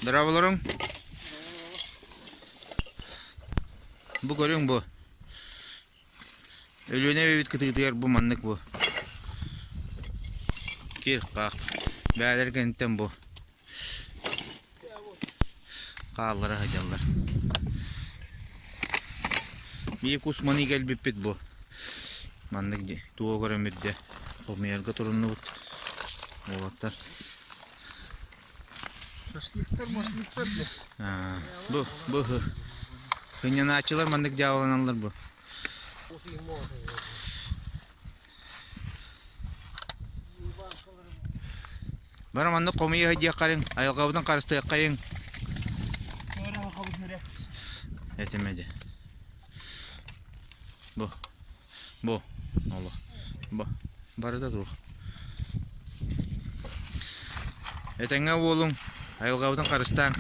Дорооболоруҥ. Бу көрүҥ бу. Өлүөнэ эбэбит кытыытыгар бу маннык бу. Кир-хах. Бээлэр кэнниттэн бу. Хааллара сылдьаллар. Биир кус маны кэлбиппит бу. Маннык туох көрөммүт дьэ хомуйарга туруннубут уолаттар. Шашлыктар, машлыктар дьэ. Бу, бу сынньанааччылар маннык дьаабыланаллар бу. Бары маннык хомуйа сылдьыаххарыҥ, айылҕабытын харыстыаххайыҥ. Этимэ дьэ. Бу, бу, олох, бу, барыта туох. Этэҥҥэ буолуҥ, айылҕабытын харыстааҥ.